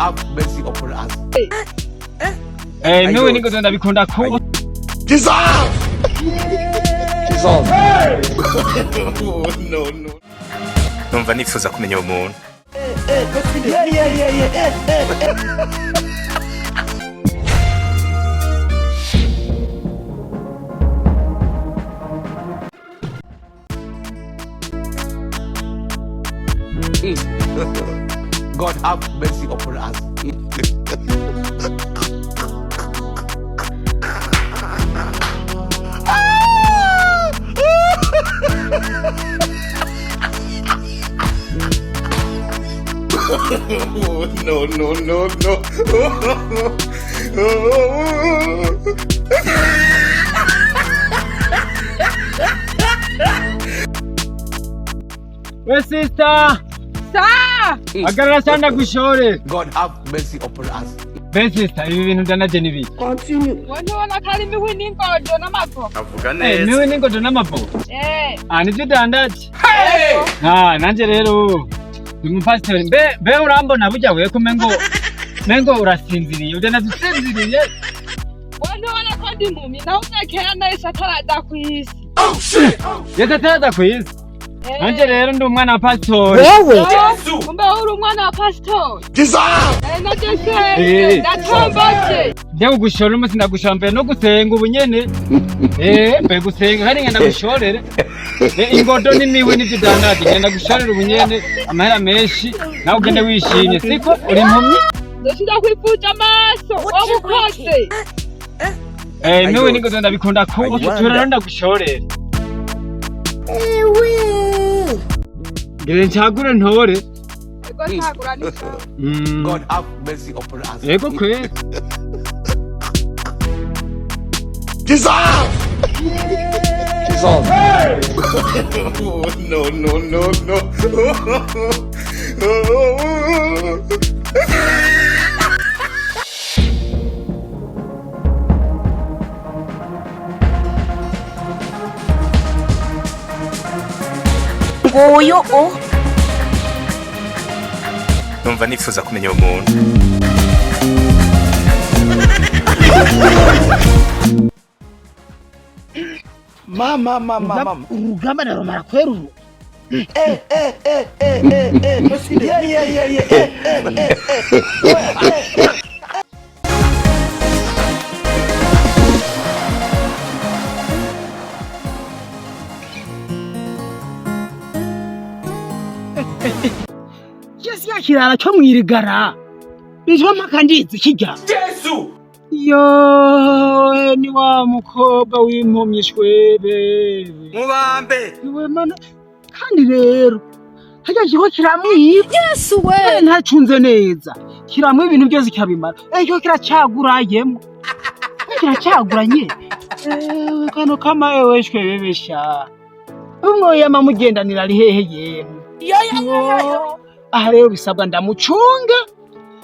have mercy upon us. Eh, niwe ningodo ndabikunda kuba. Jesus! Jesus! Numva nifuza kumenya uwo muntu. God have mercy upon us. No, no, no, no. We sister, Sa! hagarara cyane ndagushore. God have mercy upon us. Be sister, ibi bintu ndanaje nibiki? Ngo ntubona ko ari imihwi n'ingodo n'amavoka. Avuga Eh, neza. niwe n'ingodo n'amavoka. Eh, Ah, nivyo udandaje? Ah, nanje rero ndi umupasitori. Mbe urambona burya we ko mengo urasinziriye. Udandaza usinziriye. ngo ntubona ko ndi impumyi nawe umwekera nahise ataraza kw'isi. Yesu ataraza kw'isi. Eh, Nanje rero ndi umwana wa pasitori. Kumbe wowe uri umwana wa pasitori. Eh, naje Eh. senge ndatomboje. Nje kugushora umunsi ndagushora mbere no gusenga ubu nyene. Eh, mbe gusenga kandi ngenda gushorere. Eh, ingodo n'imiwe nivyo udandaje ngenda gushorera ubu nyene amahera menshi nawe ugende wishimye siko uri impumyi. Ndoshinja kwipfuza amaso wowe ukoze. Eh, niwe n'ingodo ndabikunda kuba tura rero ndagushorere. Ngire ncagure ntore. Ego ntagura n'ishavu. God have mercy upon us. Yego kweli. Jesus! Jesus! No, no, no, no. Nguyu u Numva nifuza kumenya uwo muntu. Mama, mama, mama. Urugamba narumara kwera uru. Eh, eh, eh, eh, eh, eh. Yeah, yeah, yeah, yeah. Eh, eh, eh, eh. Eh. Yesi ya kirara cyo mwirigara bitwa mpaka ndizi kijya. Yesu! Yo, ni wa mukobwa w'impumyi shwebe. Mubambe. Iwe mana, kandi rero harya kigo kiramwiba. Yesu we. Ntacunze neza kiramwiba ibintu byose kirabimara. Ejo kiracagurayemo kiracaguranye. Ewe kano kama ewe shwebebe sha umwe yama mugendanira ari hehe yemwe? Yo, aha rero bisabwa ndamucunga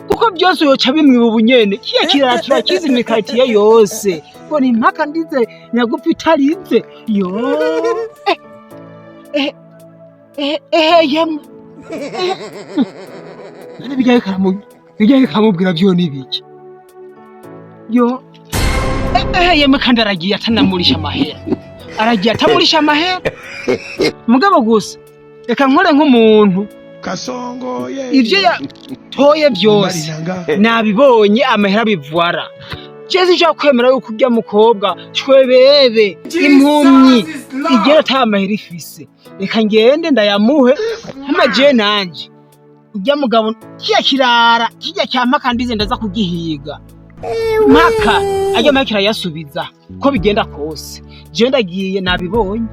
kuko byose yoca bimwiba ubunyene. Kiya kirara turakizi imikatiye yose ngo ni impaka ndize nyagupfa itarinze. Yo, eh, eh, eh, eh, yemwe. None bijyaye karamubwira byo nibiki? Yo, eh, eh, yemwe, kandi aragiye atanamurisha amahera, aragiye atamurisha amahera. Mugabo gusa reka nkore nk'umuntu. Kasongo ye. Ivyo yatoye byose nabibonye, amahera bivwara. Jeze nshobora kwemera yuko urya mukobwa shwebebe impumyi igera ata mahera ifise. Reka ngende ndayamuhe hama nanje urya mugabo kiya kirara kijya cya mpaka ndize ndaza kugihiga mpaka ajya mahera kirayasubiza ko bigenda kose. Je ndagiye nabibonye,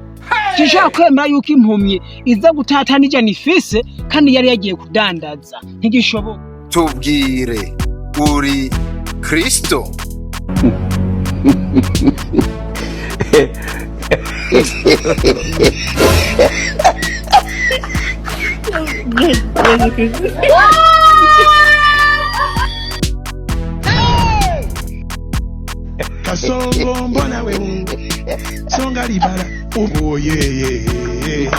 sinshobora kwemera yuko impumyi iza gutata n'ijana ifise kandi yari yagiye kudandaza, ntigishoboka. Tubwire, uri Kristo? Kasongo mbona wewe songa libala oh yeah yeah.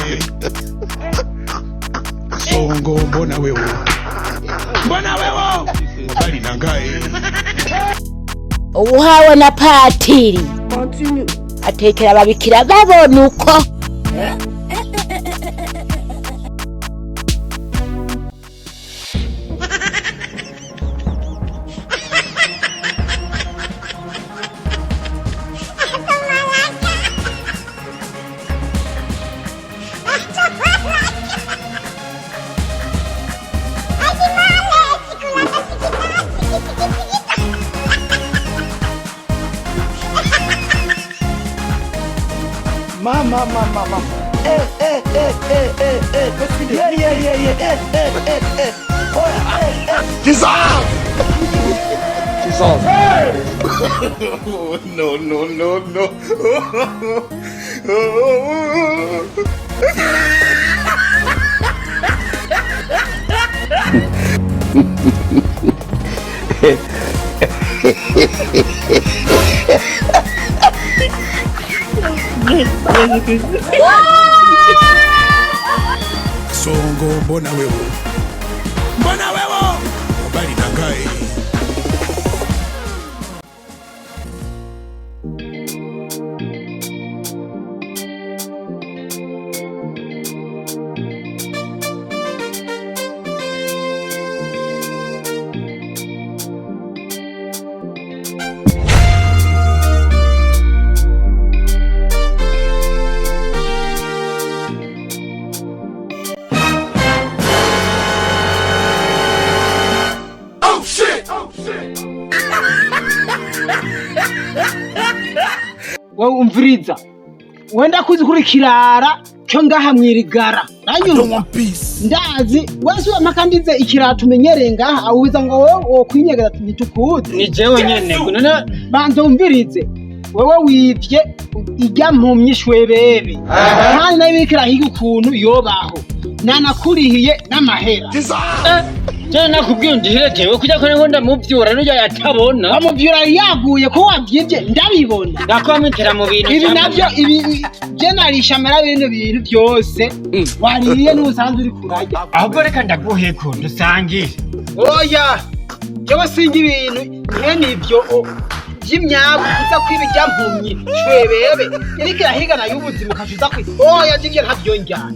Kasongo mbona wewe mbona wewe. Mobali na ngai. Uhawe na patiri atekera ababikira babona uko. Mama, mama, mama. Eh, eh, eh, eh, eh, eh. Yeah, yeah, yeah, yeah. Eh, eh, eh, eh. Oh, eh, eh. No, no, no, no. Songo mbona wewe? Mbona wewe? Mobali na ngai. Wowe umviriza, wenda kuzi kuri kirara cyo ngaha mwirigara uranyumva? Ndazi wese uramaka ndize ikirato umenyereye ngaha awuza ngo wowe wokwinyegeza ntitukuzi. Ni jewe nyene none. Banza wumvirize, wewe wivye ijya mpumyi shwebebe, kandi nayo iriko irahiga ukuntu yobaho, nanakurihiye n'amahera. Je nakubwiye ndihire jewe kujya kone ngo ndamuvyura n'urya atabona. Wamuvyura yaguye ko wavyivye ndabibona. Ndakwamwitera mu bintu. Ibi navyo ibi je narisha amara bino bintu byose wariye n'ubusanzwe uri kurarya. Ahubwo reka ndaguheko dusangire. Oya, jewe singa ibintu mwene ivyo vy'imyabu uza kwiba irya mpumyi shwebebe iriko irahigana y'ubuzima ukaca uza kwi oya, jivyo ntavyo njyana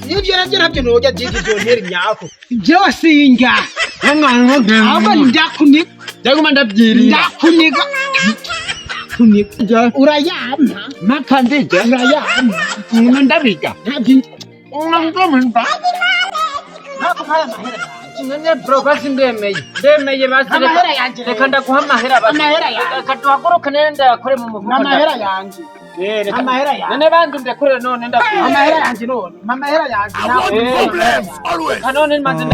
ivyo navyo ntavyo norya jivyo vyontera imyaku, jewe singa ahubwo ndakuniga. Ndaguma ndabyirira. Ndakuniga kuniga urayampa. Maka ndija. Urayampa. Nguma ndabiga. Ntabyo ntabwo mpaye amahera yanjye. None bro, basi ndemeye. Ndemeye basi reka. Amahera yanjye rero. Reka ndaguha amahera basi. Amahera yanjye. Reka duhaguruke nene ndayakore mu mufuka. Amahera yanjye. Eh, reka. Amahera yanjye. None banze ndekure none ndakwiye. Amahera yanjye none, amahera yanjye nawe. Reka none maze.